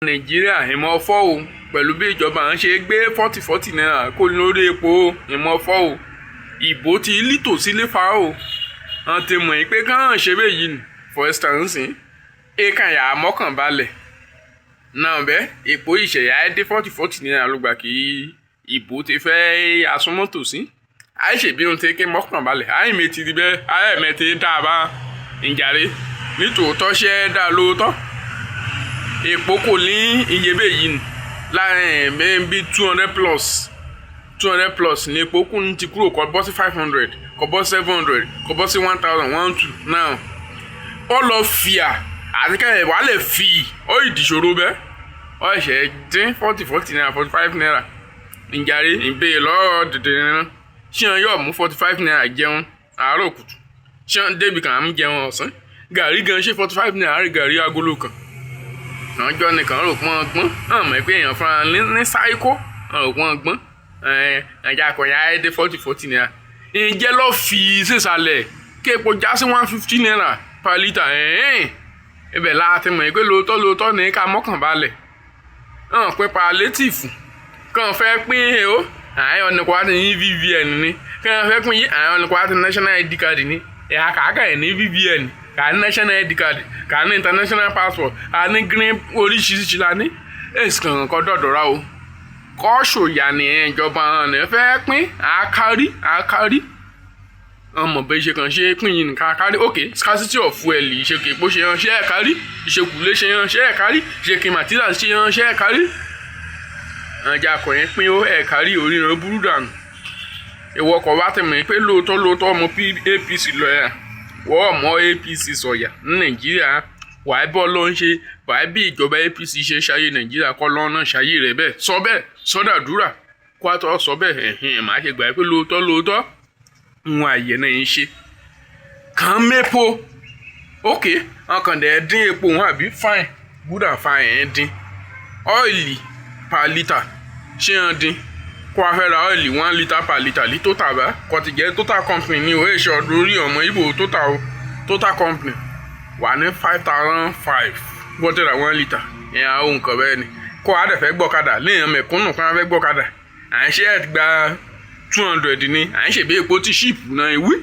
Nàìjíríà ìmọ̀ fọ́ o, pẹ̀lú bí ìjọba ń ṣe gbé 40 40 naira kó lórí epo, ìmọ̀ fọ́ o. Ìbò ti lítò sílé fa o. Wọ́n ti mọ̀ pé káwọn ṣe bẹ́ẹ̀ ni. For instance, ẹ̀ka yà á mọ́kànbalẹ̀ náà bẹ́ẹ̀, epo ìṣẹ̀yà ẹ̀ dé 40 40 naira ló gbà kí ìbò ti fẹ́ asúnmọ́tòsí. Àìṣe bí ohun tí kí mọ́kànbalẹ̀ àìmẹ̀ ti rí bẹ́ẹ̀, àìmẹ̀ ti dá a bá ìjàre nítòótọ́ ṣe é dá lóòótọ́. Epo kò ní iye bẹ́ẹ̀ yìí ni láàrin bí 200 plus, 200 plus ní epo kún ti kúrò, kó bọ́ sí 500, kó bọ́ sí 700, kó bọ́ sí 1000 12 now. Ó lọ fìyà àti kẹ́hìn wà lè fi ó ìdìṣòro bẹ́ẹ̀, ó ṣẹ̀ dín 40 40 naira, 45 naira ìjàre. Ìbéèrè lọ́wọ́ dèdè nínú, ṣé wọn yóò mú 45 naira jẹun àárọ̀ kùtù? Ṣé wọn débi kàn án jẹun ọ̀sán? Gàrí gan, ṣé 45 naira rí gàrí agolo kan? Ọjọ́ nìkan rò pọ́n gbọ́n hàn mọ̀ pé èèyàn fúnra ní sáíkó rò pọ́n gbọ́n ẹ̀ẹ́dá akọ̀yà ẹ̀ dé 40 40 naira. Ǹjẹ́ lọ́ọ́ fi sísàlẹ̀ kí epo já sí 150 naira per litre? Ẹ̀ẹ́n, ibẹ̀ la ti mọ̀ pé lóòótọ́ lóòótọ́ ní ká mọ́kàn balẹ̀ hàn pé palliative kàn fẹ́ pín o. Àyàn ní kò wá ti ní BVN ni kàn fẹ́ pín yí, àyàn ní kò wá ti national ID card ni. Ẹ̀yà kàákà ẹ̀ ní BVN, kà ní national ID card, kà ní international passport, à ní green, oríṣiríṣi la ní. Èsì kankan kọ́ dọ̀dọ̀ ra o. Kọ́ ṣòyà ní ìjọba ní fẹ́ pín àákárí àákárí ọmọ bẹ́ẹ̀ ṣe kàn ṣe pín yìí nìkan àkárí. Ok, scarcity of fuel, ìṣèkè epo ṣe hàn ṣe ẹ̀ kárí, ìṣekùlé ṣe hàn ṣe ẹ̀ kárí, ìṣèkè material ṣe hàn ṣe ẹ̀ kárí. Ọjà akọ̀yìn pín ó ẹ̀ kárí oríran burú dànù. Ìwọ kọ̀ wá tẹ̀mọ̀ pé lóòótọ́ lóòótọ́ ọmọ APC lọ ẹ̀ wọ́n mọ APC sọ̀yà ní Nàìjíríà. Wàá bọ́ ló ń ṣe wàá bí ìjọba APC ṣe ṣayé Nàìjíríà kọ́ lọ́nà ṣayé rẹ̀ bẹ́ẹ̀. Sọ bẹ́ẹ̀, sọ́dàdúrà kó a tọ́ sọ bẹ́ẹ̀. Ẹ̀hìn, màá ṣe gbà pé lóòótọ́ lóòótọ́ ń àyẹ̀ náà ń ṣe kàn mépo. Ok, wọn kàn dẹ̀ dín epo wọn àbí? Fine, good and fine. Ẹ̀ dín oil per litre, ṣé wọn dín? Kó a fẹ́ ra oil 1 litre per litre ní Total bá kò ti jẹ́ Total company ní o. Èso lórí ọmọ Ìgbò Total o. Total company wà ní 5,500 gbọ́dọ̀ ra 1 litre. Ìyẹn àwọn nǹkan bẹ́ẹ̀ ni. Kó a dẹ̀ fẹ́ gbọ́kadà léèyàn mẹ̀kúnnù kan fẹ́ gbọ́kadà, à ń ṣe ẹ̀ gba 200 ni. À ń ṣèbí epo tí cheap náà ìwé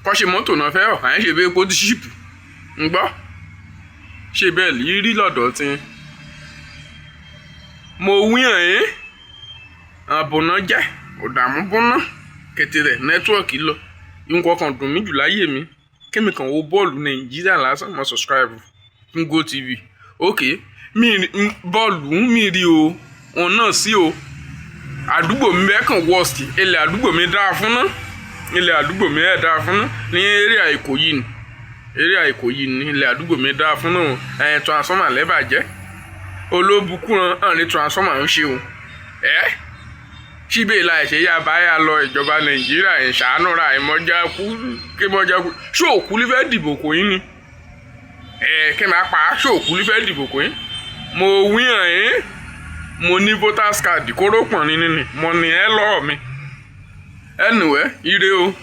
kọ́ ṣe mọ́tò náà fẹ́ ọ̀. À ń ṣèbí epo tí cheap ń gbọ́ ṣe bẹ́ẹ̀ rí lọ́dọ̀ tí mo wí hàn ẹ́. Àbùnà jẹ́ ọ̀dààmú bọ́ná kété rẹ̀, network lọ. Nǹkan kan dùn mí jù láyé mi, kémi kàn wo bọ́ọ̀lù Nàìjíríà lásán. Mo subscribe fún GoTV. Ok, mi bọ́ọ̀lù mi rí o, òun náà sí o. Àdúgbò mi bẹ́ẹ̀ kàn worst. Ilẹ̀ àdúgbò mi dáa fún ná, ilẹ̀ àdúgbò mi ẹ̀ dáa fún ná. Ní area Ìkòyí ni, area Ìkòyí ni ilẹ̀ àdúgbò mi dáa fún náà. Ẹ̀ transformer lẹ́bàjẹ́ olóbùkún hàn ní transformer ń ṣe o. Ẹ̀ síbẹ̀ láì ṣe yá báyà lọ ìjọba Nàìjíríà ìṣàánúra ìmọ̀já kú kí mọ̀já kú. Ṣé òkú ló fẹ́ dìbò kò yín ni? Ẹ̀ kí n máa pa á, ṣé òkú ló fẹ́ dìbò kò yín? Mo wí hàn yín, mo ní voters card kórópọ̀n ní nínú mo ní ẹ lọ́ọ̀ mi. Anyway, ire o.